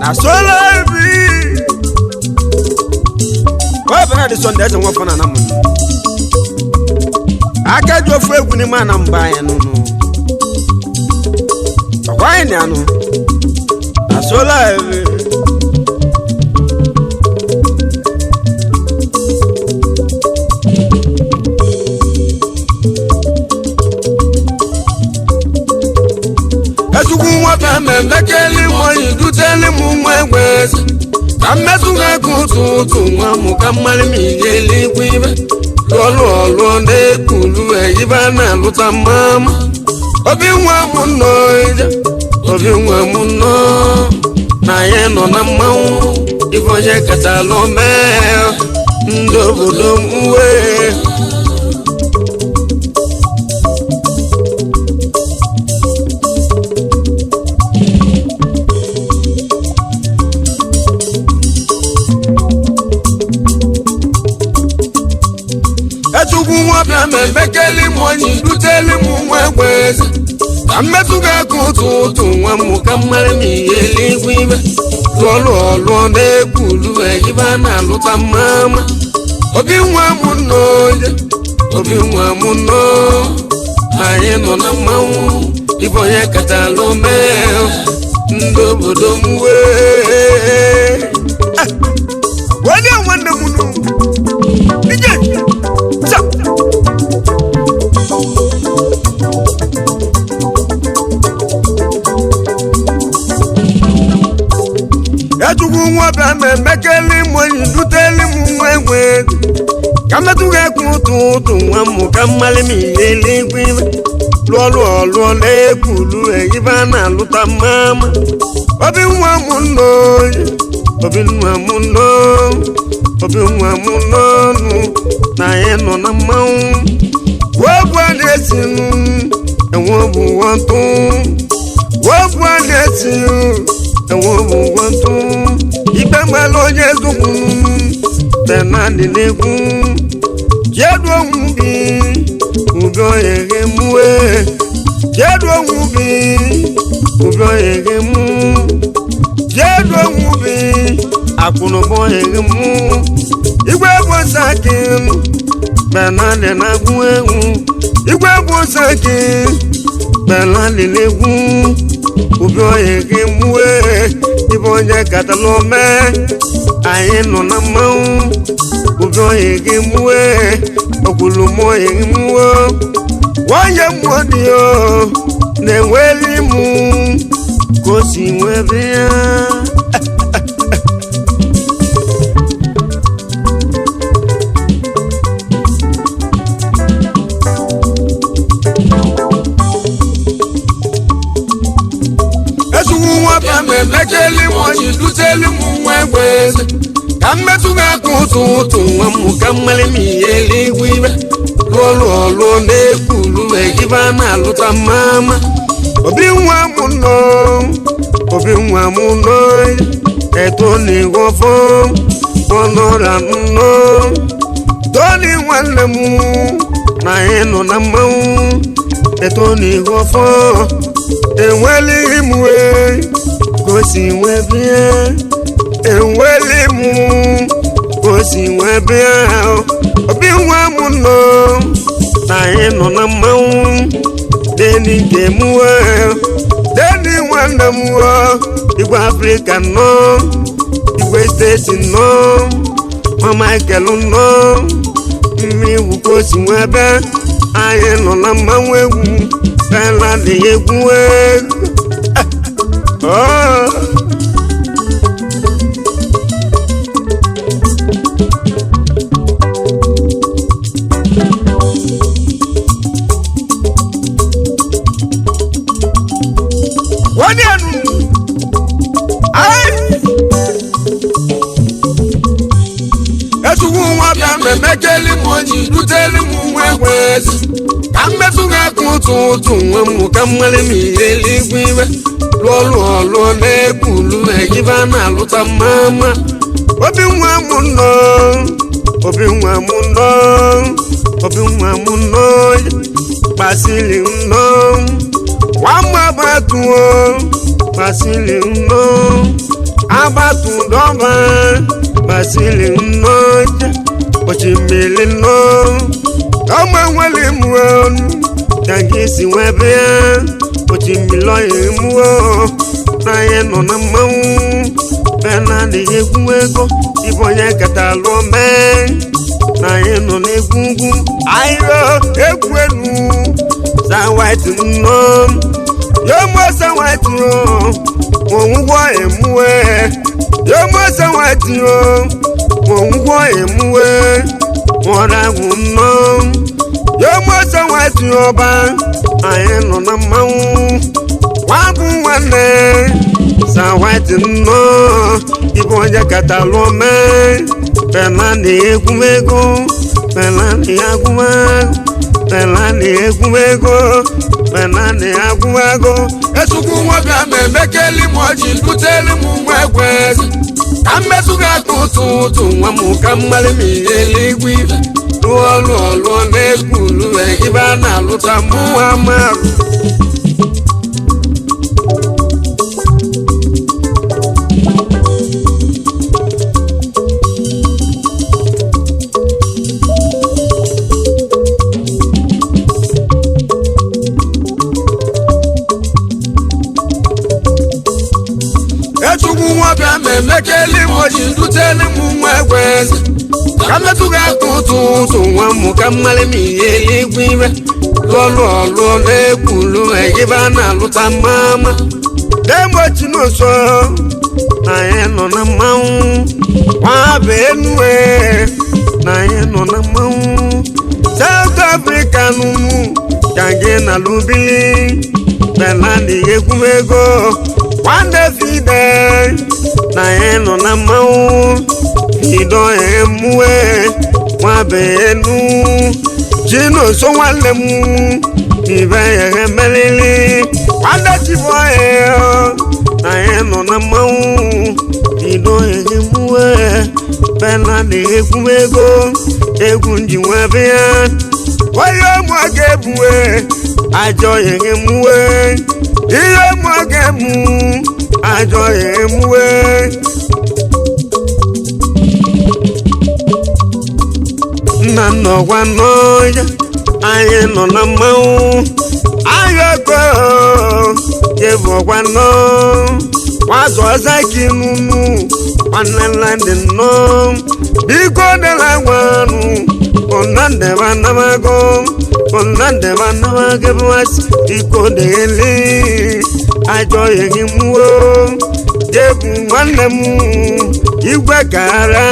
Asola ebi wọ́n bẹ̀rẹ̀ di Sunday ẹ̀sẹ̀ wọ́n fọ́nà náà mọ̀ akájú ofu egwu ni máa na mba yẹn nínú ọ̀kwá yẹn ni ànú asola ebi. Ezugwu nwata ma emekeli m oyi duteli m nwa egbe eze ka mmetụ ga-ekwu ụtụ ụtụ nwa mụ ka mmalị m ihe eluigwe ibe lụọlụ ọlụọ na-ekulu eyibe a na-alụta mmama obi nwa m nọ ije obi nwa m nọ na ya nọ na mmanwụ ibe onye kacha lụ mee ndị obodo m wee. Echukwu nwabịa ma emekeli m onye duteli m nwa egbe eze ka mmetụ ga-akụ ụtụ ụtụ nwa m ka mmarị m ihe eluigwe ibe lụọlụ ọlụọ na-ekwulu eyibe a na-alụta mmama obi nwa m nọ onye obi nwa m nọ anyị nọ na mmanwụ ibe onye kacha lụ mee ndị obodo m wee. Wọ́n ní àwọn ẹnẹ̀mú nù. Díje sá. Echukwu nwabịa ma emekeli m onye duteli m nwa egbe ka mmetụ ga-ekwu ụtụ ụtụ nwa m ka mmalị m ihe eluigwe ibe lụọlụ ọlụọ na-ekwulu eyibe a na-alụta mmama obi nwa m nọ obi nwa m nọ obi nwa m nọ nụ na anyị nọ na mmanwụ wogwu a na-esi nụ enwe bụ nwatụ wogwu a na-esi nụ enwe bụ nwatụ ikpe mmalụ onye zụkwụ tenadị n'egwu jedu onwu bi ubi oyeghe mue jedu onwu bi ubi oyeghe mụ jedu onwu bi akụnụba oyeghe mụ igwe bụ saki benadị na-agwụ egwu igwe bụ saki benadị n'egwu ubi oyeghe mue ibe onye katala ome anyị nọ na mmanwụ ubi oyeghe mue okwulu m oyeghe mụọ nwanyị mmụọ dị o na-enweli mụ ka o si nwebe ya. Ezugwu nwata ma emekeli m onye duteli m nwa egbe eze ka mmetụ ga-akụ ụtụ ụtụ nwa m ka mmalị m ihe eluigwe ibe lụọlụ ọlụọ na-ekwulu eyibe a na-alụta mmama obi nwa m nọ obi nwa m nọ eto na-egwọfọ ọnụra m nọ toni nwanne m na anyị nọ na mmanwụ eto na-egwọfọ enweli m wee ka o si nwee bịa enweli m ka o si nwee bịa obi nwa m nọ na anyị nọ na mmanwụ deni nke m wee deni nwanne m wee igwe afrịka nọ igwe steeti nọ ma Michael nọ mmiri iwu ka o si nwee bịa anyị nọ na mmanwụ egwu bela dị egwu egwu. Oh. Wọ́n ní ẹnu. Ayé. Ezugwu nwabịa ma emekeli m onye duteli m nwa egbe eze ka mmetụ ga-akụ ụtụ ụtụ nwa m ka mmalị m ihe eluigwe ibe lụọlụ ọlụọ na-ekwulu eyibe a na-alụta mmama obi nwa m nọ obi nwa m nọ obi nwa m nọ kpasili m nọ nwa mma batuo kpasili m nọ. Brazil nnọọ osimiri nnọọ ọmọ nwere mụọ ka gị si nwee bịa osimiri ọya mụọ na anyị nọ na mmanwụ benadị egwu ego ịbụ onye kata lụọ mee na anyị nọ n'egwu ugwu ahịrịọ egwu elu sawaiti nnọọ yọmọ sawaiti òǹwọ́ èmúwẹ́ yọmọ sawaiti òǹwọ́ èmúwẹ́ mọ̀ràgùn nnọọ yọmọ sawaiti ọba anyị nọ na mmanwụ nwabụ nwanne sawaiti nnọọ ịbụ onye kata lụọ mee penani egwumego penani agwụmagụ penani egwumego penani agwụmagụ Esukwu nwabịa ma emekeli m ọjị duteli m nwa egwe eze ka mmetụ gị aka ụtụ ụtụ nwa m ka mmalị m ihe eluigwe ife lụọ lụọ lụọ na-egwu ulu ibe a na-alụta mụnwa marụ Echukwu nwabịa ma emekeli m ọjị duteli m nwa egwe eze ka mmetụ gị aka ụtụ ụtụ nwa m ka mmalị m ihe eluigwe ibe lụọ lụọ lụọ na-egwu ulu ibe a na-alụta mama demgbochi n'ụsọ na anyị nọ na mmanwụ nwaba enue na anyị nọ na mmanwụ South Africa nụnụ ka gị na lubili belani egwumego nwanne fide na anyị nọ na mmanwụ fido emue nwaba enu chinoso nwanne m ibe ya emelili nwanne chiboye na anyị nọ na mmanwụ bido emuwe benadị egwumego egwu nji nwe bịa onye ụmụaka ebuwe ajọ ya emuwe ihe ụmụaka emu ajọ ya emuwe nna nna ọgwa n'ọya anyị nọ na mmanwụ ayọkọ jebụ ọgwa nọ nwazụ ọza ka inunu nwanne nna dị nnọọ biko dela gwanụ ọnandebanabago ọnandebanabago bụwasị biko deli ajọ ehi mụo jebụ nwanne m igwe kara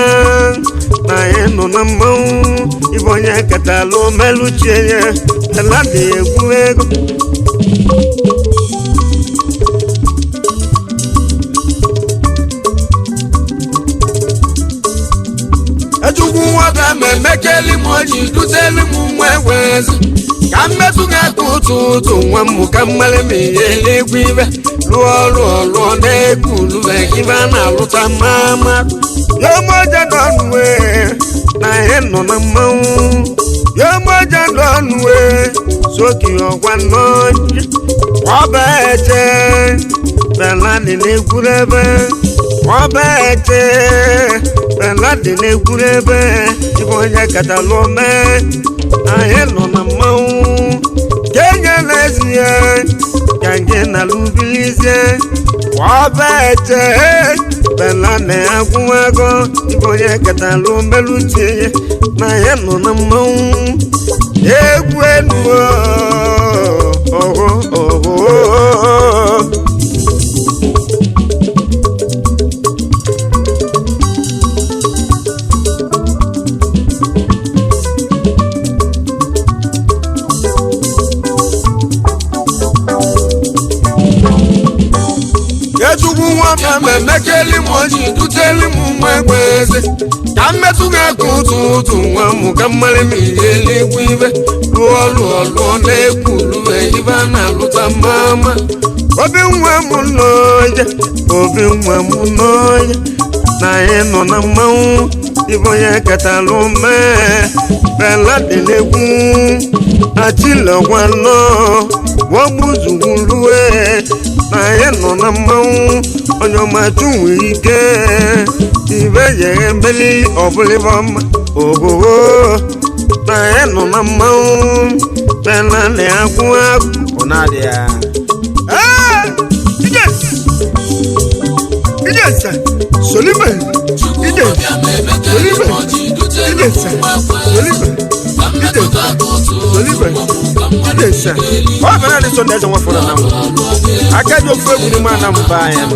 na anyị nọ na mmanwụ ịbụ onye katalụ melụchie ya eladị egwu ego Echukwu nwabịa ma emekeli m ọjị duteli m nwa egwe eze ka mmetụ gị aka ụtụ ụtụ nwa m ka mmalị m ihe eluigwe ibe lụọ lụọ lụọ na-egwu ulu ibe a na-alụta mama yomoja dọnue na anyị nọ na mmanwụ yomoja dọnue soki ọgwa nọnye ọba eche belani na-egwurebe ọba eche belani na-egwurebe ịbụ onye katalụ mee anyị nọ na mmanwụ kenya n'ezie ka nke na lubilizie ọba eche belani agwụwago ịbụ onye katalụ melutie ya na ya nọ na mmanwụ egwu elu ọhụ ọhụ. Echukwu nwabịa ma emekeli m ọjị duteli m nwa egwe eze ka mmetụ gị aka ụtụ ụtụ nwa m ka mmalị m ihe eluigwe ibe lụọ lụọ lụọ na-egwu ulu ibe a na-alụta mama obi nwa m n'ọya obi nwa m n'ọya na anyị nọ na mmanwụ ịbụ onye katalụ mee beladị na-egwu achilọgwa nọ wọgbuzugwulue Na ya nọ na mmanwụ onye ọma chunwe ike ibe yeghe mbeli ọbụlịba ọma ogogo na ya nọ na mmanwụ pena na akwụ akwụ. Ọ na-adị ya. Ijesa Solibe Ije Solibe Ijesa Solibe Ije Solibe Ijesa. Ọ bụ naanị Sọnde eze nwafọrọ na mbụ. Aka ji ofu egwu n'ime ana mba anyị.